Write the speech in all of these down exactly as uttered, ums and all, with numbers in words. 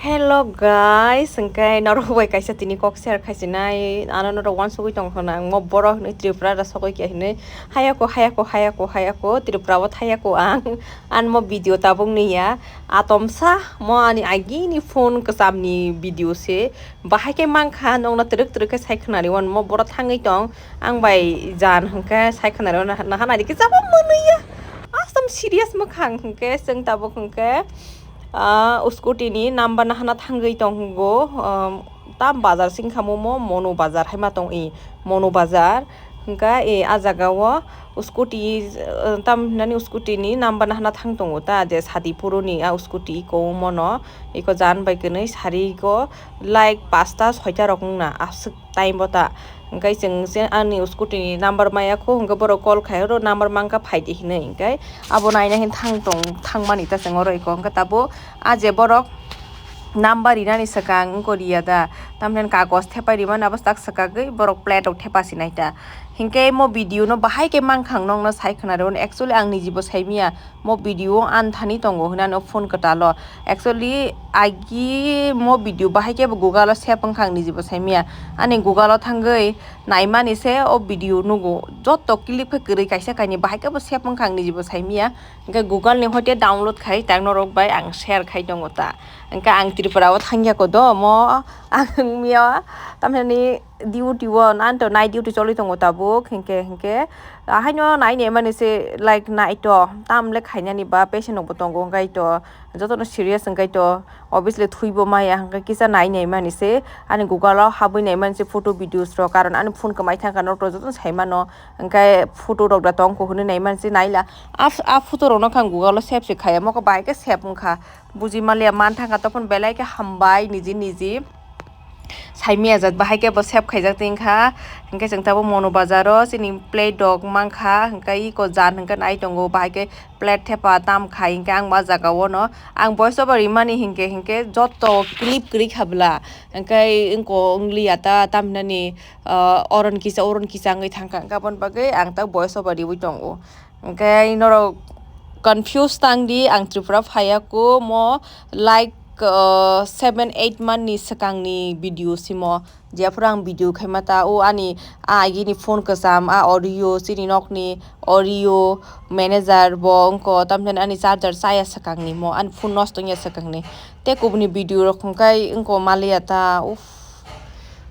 Hello guys, hwnkhe norok bai kaisa tini kok share khaisinai, ano norok uansugui tong khna, ang mo borok hinui Tripura da sogoi khe hinui, hayako, hayako, hayako, hayako, Tripura o thayako ang, an mo video tabuk ni ya, atomsa mo ani agini phone kwcham ni video se, bahai khe mankha nokno twrwk twrwk khe sai khwnari, uan mo borok thangwi tong, ang bai jan hwnkhe sai khwnari, uan naha nari khe jabo mwnwi ya, asam serious mwkhang hwnkhe chwng tabuk hwnkhe. Ah, scooty ni number nahana thangwi tong go, um, tam bazar sing kha mo, mo, Monu bazar hai ma tong i, Monu bazar. Hwnkha, eh, a jaga o scooty, eh, tam hinani scooty ni number nahana thang tongo ta, je Sadipuro ni a scooty iko mono, iko jan bai kwnwi sari go, like, pasta, soita rok wngna aswk time bo ta. Hwnkhe chwng se ani scooty ni number maya kho, hwnkhe borok call khai oro number mankha phaidi hinwi, hwnkhe abo naina hin thang tong, thangmani ta chwng oro iko, hwnkhe tabuk a je borok number rinani swkang wngkha riya da, tamni kagoj thepai rimani abo tak swkagwi borok plate rok thepa sinai ta. Hwnkhe mo video no bahai khe mankha ang nokno sai khwna rw, actually ang nijibo saimanya. Mo video o an thani tongo hinano phone kwtalo. Actually, agi mo video bahai khe bo Google o save wngkha ang nijibo saimanya. Ani Google o thangwi naimani se o video nugo. Joto clip khe kwrwi kaisa kainwi bahai khe bo save wngkha ang nijibo saimanya. Hwnkhe Google ni hoite download khai tang norok bai ang share khai tongo ta. Hwnkhe ang Tripura o thangya ko do mo ang mia tamni duty o nanto night duty choli tongo tabuk hwnkhe hwnkhe. Ahaino nai naimani se, like, naito, tamle khainani ba patient rokbo tongo, hwnkhe to jotono serious, hwnkhe to obviously thwibo maya, hwnkhe kisa nai naimani se, ani Google o habwi naimani se photo videos rok, karon ani phone kwmai thangkha, norok to jotono saimano, hwnkhe photo rok da tongkho hwnwi naimani se naila. A, a photo rokno khe ang Google o save se khaiya, mokhe bahai khe save wngkha, buji maliya man thangkha, topon belai khe hambai niji niji. Saimaya jat bahai khe bo save khaijak tongkha, hwnkhe chwng tabuk Monu bazar o chini plate rok mankha, hwnkhe iko jan hwnkhe nai tongo, bahai khe plate thepa tam khai, hwnkhe ang ma jaga o no ang voice over rimani hinkhe, hinkhe joto clip kwrwi kha bwla, hwnkhe wngko wngliya ta, tamhinani, ah, oron kisa, oron kisa wngwi thangkha, hwnkhe aboni bagwi ang ta voice over riwi tongo. Hwnkhe norok confuse tang di, ang Tripura phaiya ko mo, like, uh, seven eight month ni swkang ni video simo, jephuru ang video khaima ta o ani a agini phone kwcham, a audio chini nok ni audio manager bo wngko, tamhinani ani charger chaya swkang ni mo, ani phone nosto wngya swkang ni, tei kubuni video rok hwnkhe wngko maliya ta, uff.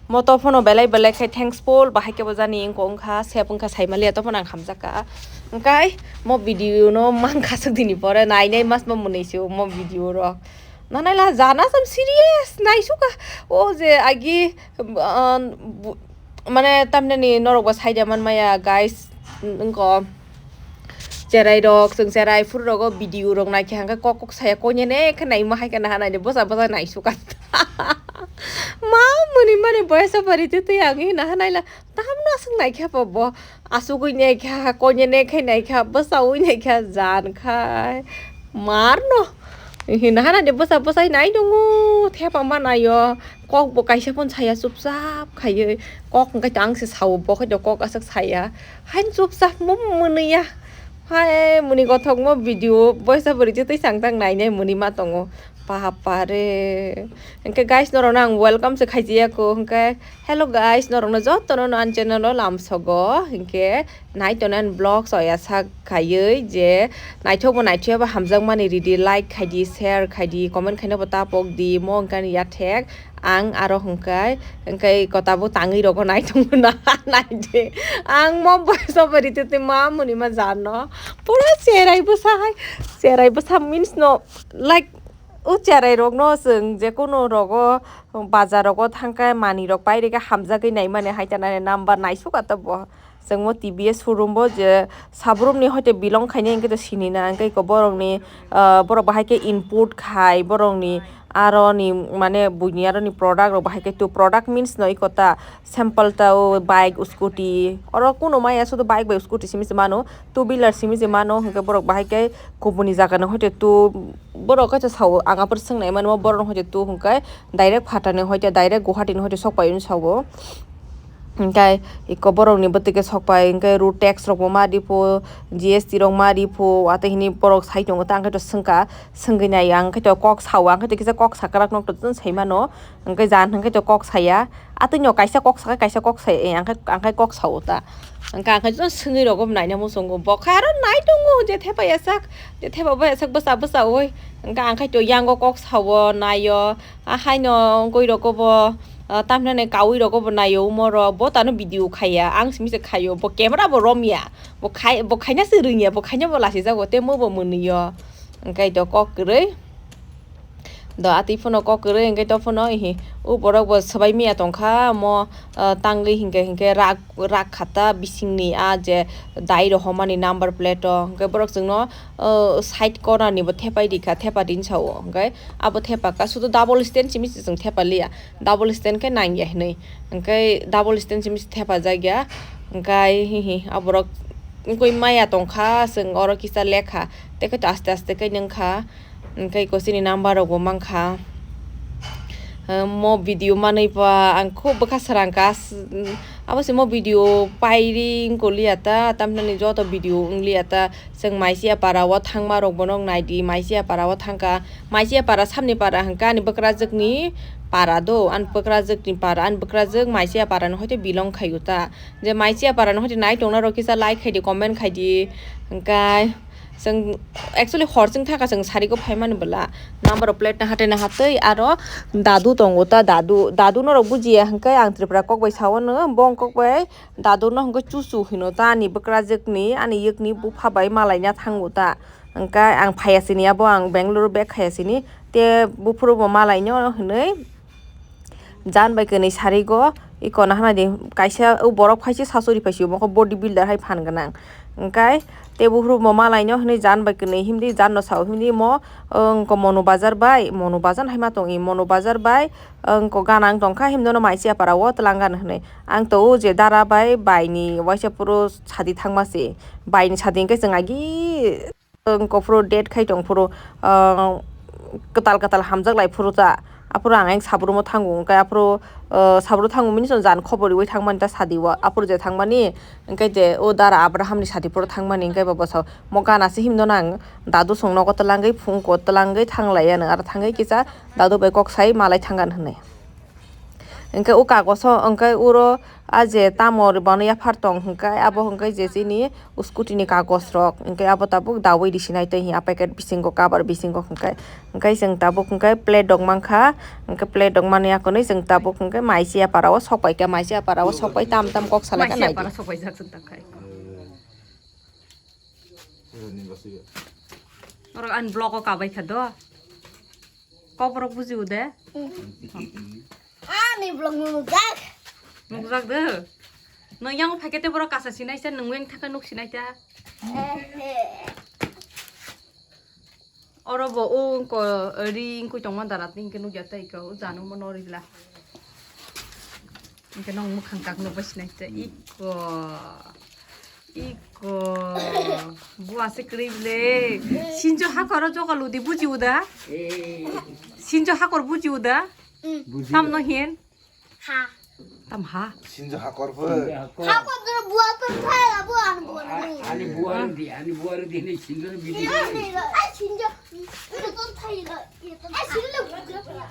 Mo to phone o belai belai khai thankful, bahai khe bo jani wngko wngkha, save wngkha, saimaliya to phone ang hamjakha. Hwnkhe mo video no mankha swk dini pore, nai nai mas ma mwnwi se mo video rok. Nanai la jana sam serious naisukha. O je agi, ah, bu-, mane tamhinani norok bo saida manmaya, guys, wngko. Cherai rok, chwng cherai phuru rogo video rok naikhe hwnkhe kok kok saya koinene khe naima hai khe naha naidi bwsa bwsa naisukha. Ma mwnwi mani voice over rite twi ang hi naha naila tamno aswk naikha bo bo asugwi naikha koinene khe naikha bwsaui naikha jan khai marno. Hi naha naidi bwsa bwsai nai nungo thepa ma naio kok bo kaisa phone saya chupchap khaiwi kok hwnkhe to ang se sao bo khe to kok aswk saya. Hain chupchap mo mwnwi ya. Hai muni kothok mo video voice over rite twi sang tang nai nai muni ma tongo. Papa re. Hwnkhe guys norok no ang welcome se khaijaya ko hwnkhe. Hello guys, norok no joto no ani channel o lamsogo hwnkhe nai tonani vlog soya sak khaiwi je naithok bo naithoya bo hamjak mani ridi like khaidi share khaidi comment khaina bo tapok di mo hwnkhe ani yathek. Ang aro hwnkhe, hwnkhe kota bo tangwi rogo nai tongo na, nai de. Ang mo voice over rite twi ma muni ma jano. Pura cherai bwsa hai, cherai bwsa means no, like, o cherai rok no chwng je kono rogo, bazar rogo thangkhe mani rok pai rikhe hamjagwi nai mani hai ta nai number naisuk ata bo. Chwng mo T V S showroom bo je sabrum ni hoite belong khainai hwnkhe to sini na, hwnkhe iko borok ni, ah, borok bahai khe input khai, borok ni aro ni mane buini aro ni product rok bahai khe to product means no iko ta sample ta o bike, scooty, oro kuno maya sudu bike bai scooty simi se mano, two wheeler simi se mano, hwnkhe borok bahai khe kubuni jaga ni hoite to borok khe to sao ang aphuru swngnai mano borok no hoite to hwnkhe direct phatani hoite direct Guwahati ni hoite sok pai hwnwi sao. Hingke iko borokni bwtwi khe sokpai, hingke road tax rokbo ma riphu, G S T rok ma riphu, watwi hini borok sai tongo, ta hingke to swngkha, swngwi nai ang, hingke to kok sao, ang hingke to kisa kok sakrak nok to sai mano, hingke jan hingke to kok saya, atwino kaisa kok sakha, kaisa kok saya, ang khe, ang khe kok sao ta, hingke ang khe to swngwi rogo naina muchungo, bo khe aro nai tongo, je thepa yasak, je thepa bo yasak bwsa bwsa oi, hingke ang khe to yango kok sao, naio, a haino wngwi rogo bo. Ah, tamhinani kawi rogo bo naio umoro, bo tano video khaiya, ang simi se khaio, bo camera bo romya, bo khai, bo khaina se rwngya, bo khaina bo lasijago, tei mo bo mwnwio, hingke to kok kwrwi. Do atwi phano kok kwrwi, hingke to phano hi, u borok bo swbai miya tongkha, mo, ah, tangwi hingke, hingke rak, rak khata bisingni a je dai rohormani number plate o, hingke borok chwngno, ah, side corner ni bo thepai rikha, thepa rin sao, hingke abo thepa ka, sudu double stand simi se chwng thepa liya. Double stand khe nangya hinwi. Hingke double stand simi se thepajakya. Hingke hihi aborok wngkui maya tongkha, chwng oro kisa lekha. Tei khe to aste aste khe nungkha. Hingke iko chini number rokbo mankha. Mo video manwi ba ang khub bwkha srangkha. Abo se mo video pairi wngkoliya ta, tamhinani joto video wngliya ta. Chwng Maisiya para o thangma rok bono naidi, Maisiya para o thangkha. Maisiya para samni para hwnkha ani bwkrajwkni para do, ani bwkrajwkni para, ani bwkrajwk Maisiya para ni hoite belong khaio ta. Je Maisiya para ni hoite nai tongna rok kisa like khaidi, comment khaidi. Hwnkhe chwng actually hor chwng thangkha chwng sari go phaimani bwla. Number plate na hate na hatwi aro dadu tongo ta, dadu, dadu norok bujiya hwnkhe ang Tripura kok bai sao no, bo kok bai Dadu no hwnkhe chuchu hino ta ani bwkrajwkni, ani yekni bupha bai malaina thango ta. Hwnkhe ang phaiya sini abo, ang Bangalore bag khaiya sini. Te buphuru bo malaino hinwi jan bai kwnwi sarigo, iko na hwnadi kaisa o borok phaisi sasuri phaisi omo khe body builder hai phan gwnang. Hwnkhe te buphuru bo malaino hinwi jan bai kwnwi himdi jan no sao himdi mo, wngko Monu Bazar bai, Monu Bazar hai ma tong i, Monu Bazar bai wngko gana wng tongkha himdi no Maisiya para o twlang gana hinwi. Ang to o je dara bai bai ni waisa phuru sadi thangma se. Bai ni sadi hwnkhe chwng agi wngkok phuru date khai tong phuru, ah, kwtal kwtal hamjak lai phuru ta. Aphuru ang ayang sabrum o thango hwnkhe aphuru, ah, sabrum thango mini chwng jan khobor riui thangmani ta sadi o. Aphuru je thangmani hwnkhe je o dara Abraham ni sadi phuru thangmani hwnkhe bo bwsao mo gana se himno nang dadu chwng nogo twlangwi phungko twlangwi thanglai ano aro thangwi kisa dadu bai kok sai malai thangani hinwi. Hwnkhe o kagoso hwnkhe uro a je tamo bono yaphar tong hwnkhe abo hwnkhe je chini scooty ni kagos rok hwnkhe abo tabuk dawi risinai tei a packet bisingo cover bisingo hwnkhe, hwnkhe chwng tabuk hwnkhe plate rok mankha, hwnkhe plate rok mani yakunwi chwng tabuk hwnkhe Maisiya para o sokpai kha, Maisiya para o sokpai tam tam kok salai kha Maisiya naidi. Para sokpai jak chwng tangkhai. Oro ani vlog o kabai kha do. Kok borok bujiu de? Ani vlog nukjak. Nukjak de? Nwng yang phai khe te borok kasa sinai se, nwng yang thaka nuk sinai ta. Oro bo o ko ri wngkui tongma dara tini hwnkhe nukya tei ko o jano mo nori bla. Hwnkhe nong mwkhang kakno bai sinai ta iko. Iko. Bua se kwrwi bwle. Sinjo hakoro joga ludi buji uda. Sinjo hakor buji uda. Tamno hin. Ha. Tam ha. Sinjo hakor pho. Hakor dro bua to thai la bua an bua. Ani bua di, ani bua di ni sinjo bidi. Ai sinjo. Ito to thai la. Ito to thai la.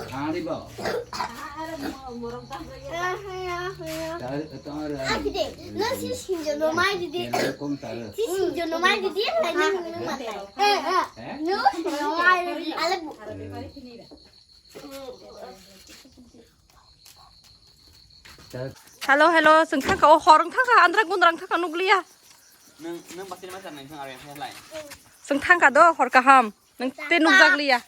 Ani ba. Tar tar. Aki de. No si sinjo no mai di. Kom tar. Si sinjo no mai di. Lai ni no mata. Eh eh. No no mai di. Ale bu. Hello hello, chwng thangkha o hor wng thangkha andra gundra wng thangkha nukliya. Nung nung bakti ma sanai thang are lai. Chwng thangkha do hor kaham. Nung te nukjak liya.